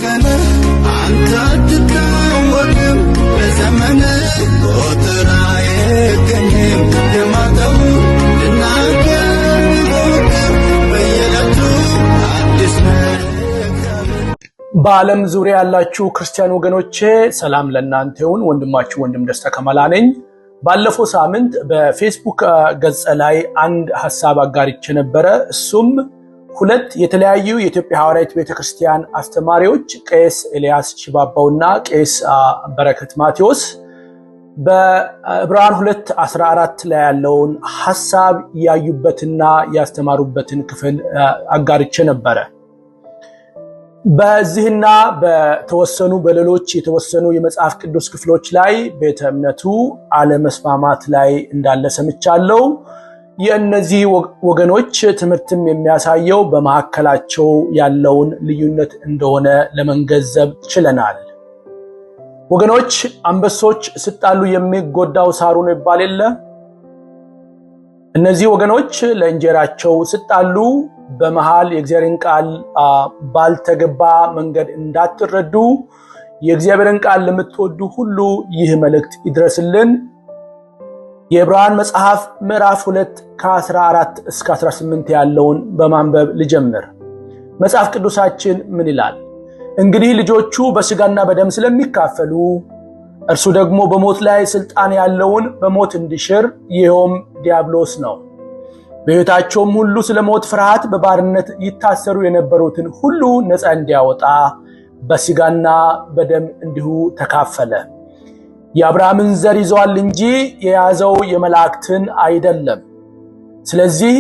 ድንቅ ነህ አንተ አትታወቅም፣ በዘመን ቁጥር አይገኝም። የማጣውን ልናገር ብሞክር በየዕለቱ አዲስ ነህ። በዓለም ዙሪያ ያላችሁ ክርስቲያን ወገኖቼ፣ ሰላም ለእናንተ ይሁን። ወንድማችሁ ወንድም ደስታ ከመላ ነኝ። ባለፈው ሳምንት በፌስቡክ ገጽ ላይ አንድ ሀሳብ አጋርቼ ነበረ። እሱም ሁለት የተለያዩ የኢትዮጵያ ሐዋርያዊት ቤተክርስቲያን አስተማሪዎች፣ ቄስ ኤልያስ ሽባባውና ቄስ በረከት ማቴዎስ፣ በዕብራውያን 2:14 ላይ ያለውን ሀሳብ ያዩበትና ያስተማሩበትን ክፍል አጋርቼ ነበረ። በዚህና በተወሰኑ በሌሎች የተወሰኑ የመጽሐፍ ቅዱስ ክፍሎች ላይ ቤተ እምነቱ አለመስማማት ላይ እንዳለ ሰምቻለሁ። የእነዚህ ወገኖች ትምህርትም የሚያሳየው በመካከላቸው ያለውን ልዩነት እንደሆነ ለመገንዘብ ችለናል። ወገኖች፣ አንበሶች ሲጣሉ የሚጎዳው ሳሩ ነው ይባል የለ? እነዚህ ወገኖች ለእንጀራቸው ሲጣሉ በመሃል የእግዚአብሔርን ቃል ባልተገባ መንገድ እንዳትረዱ፣ የእግዚአብሔርን ቃል ለምትወዱ ሁሉ ይህ መልእክት ይድረስልን። የዕብራውያን መጽሐፍ ምዕራፍ 2 ከ14 እስከ 18 ያለውን በማንበብ ልጀምር። መጽሐፍ ቅዱሳችን ምን ይላል? እንግዲህ ልጆቹ በሥጋና በደም ስለሚካፈሉ እርሱ ደግሞ በሞት ላይ ሥልጣን ያለውን በሞት እንዲሽር፣ ይኸውም ዲያብሎስ ነው። በሕይወታቸውም ሁሉ ስለ ሞት ፍርሃት በባርነት ይታሰሩ የነበሩትን ሁሉ ነፃ እንዲያወጣ በሥጋና በደም እንዲሁ ተካፈለ። የአብርሃምን ዘር ይዘዋል እንጂ የያዘው የመላእክትን አይደለም። ስለዚህ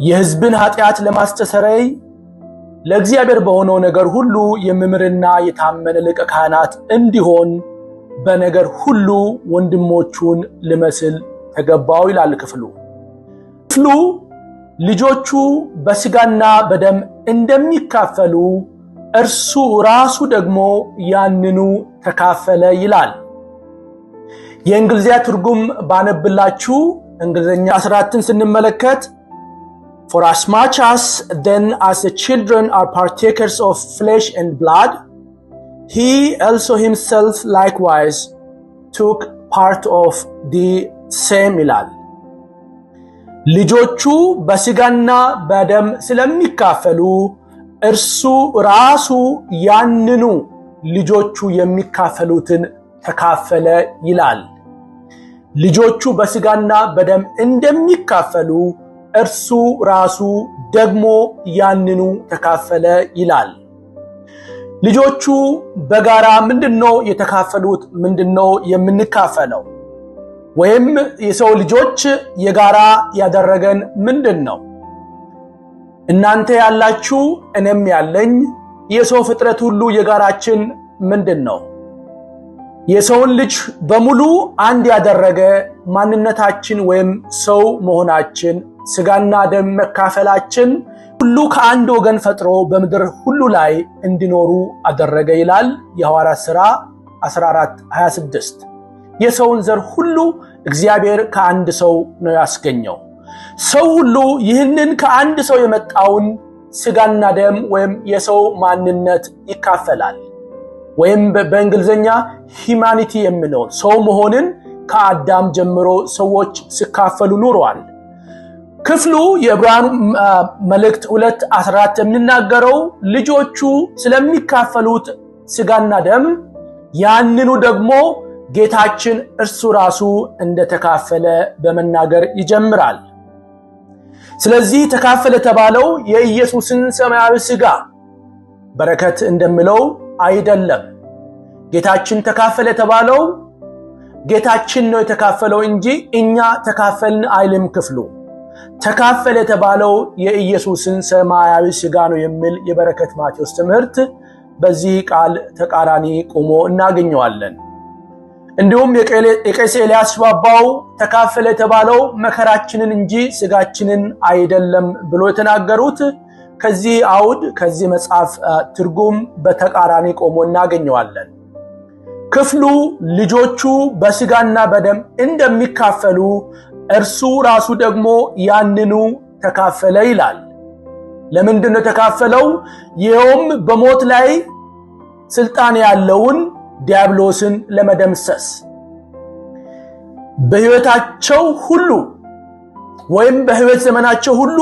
የሕዝብን ኃጢአት ለማስተሰረይ ለእግዚአብሔር በሆነው ነገር ሁሉ የሚምርና የታመነ ሊቀ ካህናት እንዲሆን በነገር ሁሉ ወንድሞቹን ሊመስል ተገባው ይላል ክፍሉ። ክፍሉ ልጆቹ በስጋና በደም እንደሚካፈሉ እርሱ ራሱ ደግሞ ያንኑ ተካፈለ ይላል። የእንግሊዝኛ ትርጉም ባነብላችሁ፣ እንግሊዝኛ 14ን ስንመለከት፣ "For as much as then as the children are partakers of flesh and blood, he also himself likewise took part of the same" ይላል። ልጆቹ በስጋና በደም ስለሚካፈሉ እርሱ ራሱ ያንኑ ልጆቹ የሚካፈሉትን ተካፈለ ይላል። ልጆቹ በስጋና በደም እንደሚካፈሉ እርሱ ራሱ ደግሞ ያንኑ ተካፈለ ይላል። ልጆቹ በጋራ ምንድነው የተካፈሉት? ምንድነው የምንካፈለው? ወይም የሰው ልጆች የጋራ ያደረገን ምንድን ነው? እናንተ ያላችሁ፣ እኔም ያለኝ፣ የሰው ፍጥረት ሁሉ የጋራችን ምንድን ነው? የሰውን ልጅ በሙሉ አንድ ያደረገ ማንነታችን ወይም ሰው መሆናችን፣ ስጋና ደም መካፈላችን ሁሉ ከአንድ ወገን ፈጥሮ በምድር ሁሉ ላይ እንዲኖሩ አደረገ ይላል የሐዋርያት ሥራ 14:26። የሰውን ዘር ሁሉ እግዚአብሔር ከአንድ ሰው ነው ያስገኘው። ሰው ሁሉ ይህንን ከአንድ ሰው የመጣውን ስጋና ደም ወይም የሰው ማንነት ይካፈላል። ወይም በእንግሊዝኛ humanity የምንለው ሰው መሆንን ከአዳም ጀምሮ ሰዎች ሲካፈሉ ኑረዋል። ክፍሉ የዕብራውያን መልእክት 2:14 የሚናገረው ልጆቹ ስለሚካፈሉት ስጋና ደም ያንኑ ደግሞ ጌታችን እርሱ ራሱ እንደተካፈለ በመናገር ይጀምራል። ስለዚህ ተካፈለ የተባለው የኢየሱስን ሰማያዊ ስጋ በረከት እንደሚለው አይደለም። ጌታችን ተካፈለ የተባለው ጌታችን ነው የተካፈለው እንጂ እኛ ተካፈልን አይልም ክፍሉ። ተካፈለ የተባለው የኢየሱስን ሰማያዊ ስጋ ነው የሚል የበረከት ማቴዎስ ትምህርት በዚህ ቃል ተቃራኒ ቆሞ እናገኘዋለን። እንዲሁም የቄስ ኤልያስ ሽባባው ተካፈለ የተባለው መከራችንን እንጂ ስጋችንን አይደለም ብሎ የተናገሩት ከዚህ አውድ፣ ከዚህ መጽሐፍ ትርጉም በተቃራኒ ቆሞ እናገኘዋለን። ክፍሉ ልጆቹ በስጋና በደም እንደሚካፈሉ እርሱ ራሱ ደግሞ ያንኑ ተካፈለ ይላል። ለምንድን ነው የተካፈለው? ይኸውም በሞት ላይ ስልጣን ያለውን ዲያብሎስን ለመደምሰስ፣ በሕይወታቸው ሁሉ ወይም በሕይወት ዘመናቸው ሁሉ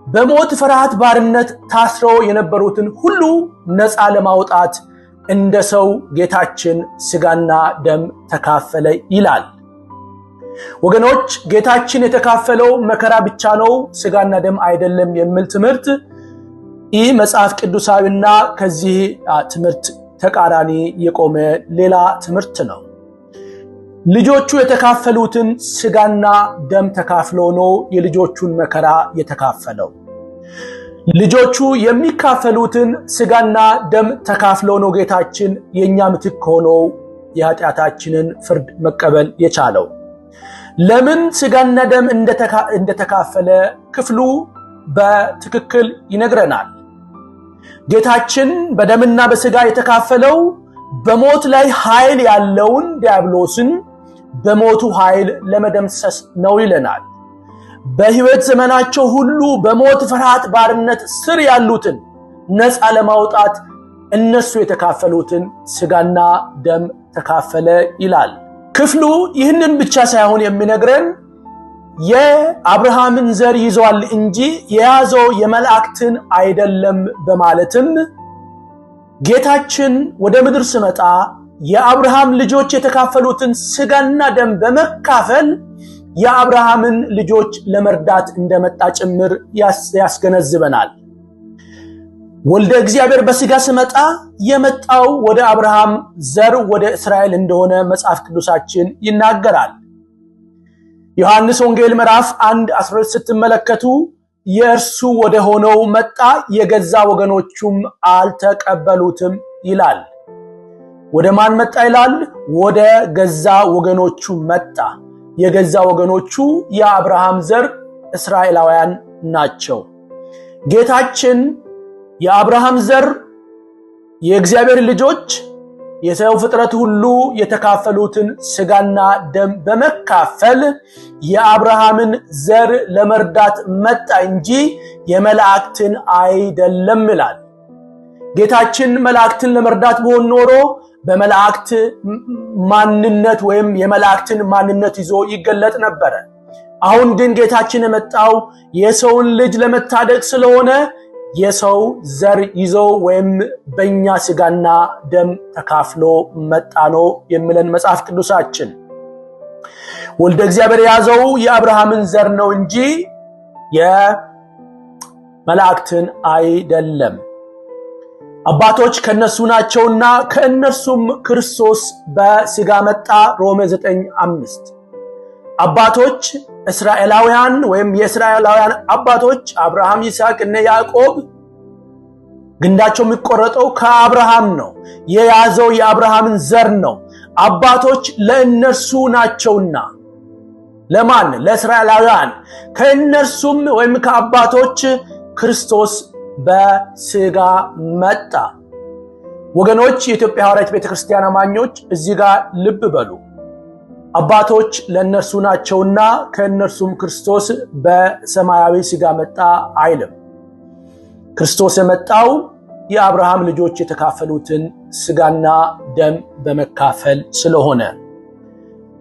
በሞት ፍርሃት ባርነት ታስረው የነበሩትን ሁሉ ነፃ ለማውጣት እንደ ሰው ጌታችን ስጋና ደም ተካፈለ ይላል። ወገኖች፣ ጌታችን የተካፈለው መከራ ብቻ ነው፣ ስጋና ደም አይደለም የሚል ትምህርት ይህ መጽሐፍ ቅዱሳዊና ከዚህ ትምህርት ተቃራኒ የቆመ ሌላ ትምህርት ነው። ልጆቹ የተካፈሉትን ስጋና ደም ተካፍሎ ነው የልጆቹን መከራ የተካፈለው። ልጆቹ የሚካፈሉትን ስጋና ደም ተካፍሎ ነው ጌታችን የእኛ ምትክ ሆኖ የኃጢአታችንን ፍርድ መቀበል የቻለው። ለምን ስጋና ደም እንደተካፈለ ክፍሉ በትክክል ይነግረናል። ጌታችን በደምና በስጋ የተካፈለው በሞት ላይ ኃይል ያለውን ዲያብሎስን በሞቱ ኃይል ለመደምሰስ ነው ይለናል። በሕይወት ዘመናቸው ሁሉ በሞት ፍርሃት ባርነት ስር ያሉትን ነፃ ለማውጣት እነሱ የተካፈሉትን ስጋና ደም ተካፈለ ይላል። ክፍሉ ይህንን ብቻ ሳይሆን የሚነግረን የአብርሃምን ዘር ይዟል እንጂ የያዘው የመላእክትን አይደለም በማለትም ጌታችን ወደ ምድር ሲመጣ የአብርሃም ልጆች የተካፈሉትን ስጋና ደም በመካፈል የአብርሃምን ልጆች ለመርዳት እንደመጣ ጭምር ያስገነዝበናል። ወልደ እግዚአብሔር በስጋ ሲመጣ የመጣው ወደ አብርሃም ዘር ወደ እስራኤል እንደሆነ መጽሐፍ ቅዱሳችን ይናገራል። ዮሐንስ ወንጌል ምዕራፍ 1:12 ስትመለከቱ የእርሱ ወደ ሆነው መጣ፣ የገዛ ወገኖቹም አልተቀበሉትም ይላል። ወደ ማን መጣ ይላል? ወደ ገዛ ወገኖቹ መጣ። የገዛ ወገኖቹ የአብርሃም ዘር እስራኤላውያን ናቸው። ጌታችን የአብርሃም ዘር፣ የእግዚአብሔር ልጆች፣ የሰው ፍጥረት ሁሉ የተካፈሉትን ስጋና ደም በመካፈል የአብርሃምን ዘር ለመርዳት መጣ እንጂ የመላእክትን አይደለም ይላል። ጌታችን መላእክትን ለመርዳት ቢሆን ኖሮ በመላእክት ማንነት ወይም የመላእክትን ማንነት ይዞ ይገለጥ ነበረ። አሁን ግን ጌታችን የመጣው የሰውን ልጅ ለመታደግ ስለሆነ የሰው ዘር ይዞ ወይም በእኛ ስጋና ደም ተካፍሎ መጣ ነው የሚለን መጽሐፍ ቅዱሳችን። ወልደ እግዚአብሔር የያዘው የአብርሃምን ዘር ነው እንጂ የመላእክትን አይደለም። አባቶች ከነሱ ናቸውና ከእነርሱም ክርስቶስ በስጋ መጣ። ሮሜ 9:5። አባቶች እስራኤላውያን ወይም የእስራኤላውያን አባቶች አብርሃም፣ ይስሐቅ እና ያዕቆብ ግንዳቸው የሚቆረጠው ከአብርሃም ነው። የያዘው የአብርሃምን ዘር ነው። አባቶች ለእነርሱ ናቸውና ለማን? ለእስራኤላውያን። ከእነርሱም ወይም ከአባቶች ክርስቶስ በስጋ መጣ። ወገኖች፣ የኢትዮጵያ ሐዋርያት ቤተክርስቲያን አማኞች፣ እዚህ ጋር ልብ በሉ። አባቶች ለእነርሱ ናቸውና ከእነርሱም ክርስቶስ በሰማያዊ ስጋ መጣ አይልም። ክርስቶስ የመጣው የአብርሃም ልጆች የተካፈሉትን ስጋና ደም በመካፈል ስለሆነ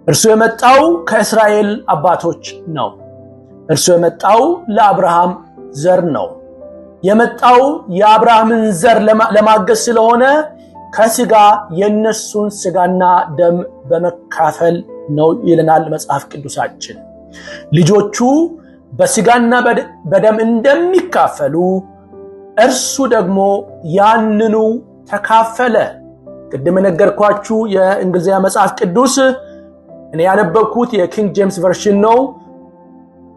እርሱ የመጣው ከእስራኤል አባቶች ነው። እርሱ የመጣው ለአብርሃም ዘር ነው። የመጣው የአብርሃምን ዘር ለማገዝ ስለሆነ ከስጋ የእነሱን ስጋና ደም በመካፈል ነው ይለናል መጽሐፍ ቅዱሳችን። ልጆቹ በስጋና በደም እንደሚካፈሉ እርሱ ደግሞ ያንኑ ተካፈለ። ቅድም የነገርኳችሁ የእንግሊዝኛ መጽሐፍ ቅዱስ እኔ ያነበብኩት የ King James Version ነው።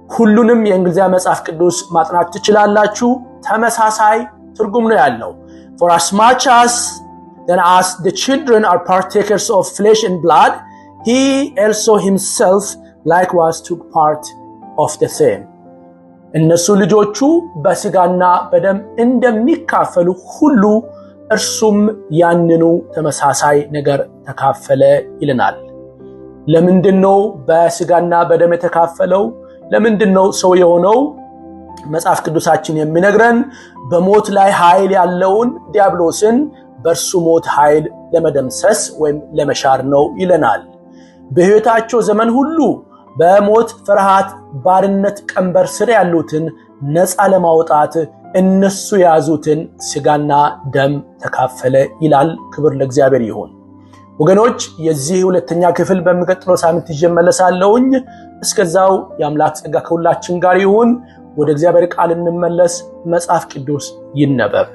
ሁሉንም የእንግሊዝኛ መጽሐፍ ቅዱስ ማጥናት ትችላላችሁ። ተመሳሳይ ትርጉም ነው ያለው። "For as much as then as the children are partakers of flesh and blood, he also himself likewise took part of the same." እነሱ ልጆቹ በስጋና በደም እንደሚካፈሉ ሁሉ እርሱም ያንኑ ተመሳሳይ ነገር ተካፈለ ይለናል። ለምንድን ነው በስጋና በደም የተካፈለው? ለምንድን ነው ሰው የሆነው? መጽሐፍ ቅዱሳችን የሚነግረን በሞት ላይ ኃይል ያለውን ዲያብሎስን በእርሱ ሞት ኃይል ለመደምሰስ ወይም ለመሻር ነው ይለናል። በሕይወታቸው ዘመን ሁሉ በሞት ፍርሃት፣ ባርነት ቀንበር ስር ያሉትን ነፃ ለማውጣት እነሱ የያዙትን ስጋና ደም ተካፈለ ይላል። ክብር ለእግዚአብሔር ይሁን። ወገኖች፣ የዚህ ሁለተኛ ክፍል በሚቀጥለው ሳምንት ይዤ እመለሳለሁኝ። እስከዛው የአምላክ ጸጋ ከሁላችን ጋር ይሁን። ወደ እግዚአብሔር ቃል እንመለስ። መጽሐፍ ቅዱስ ይነበብ።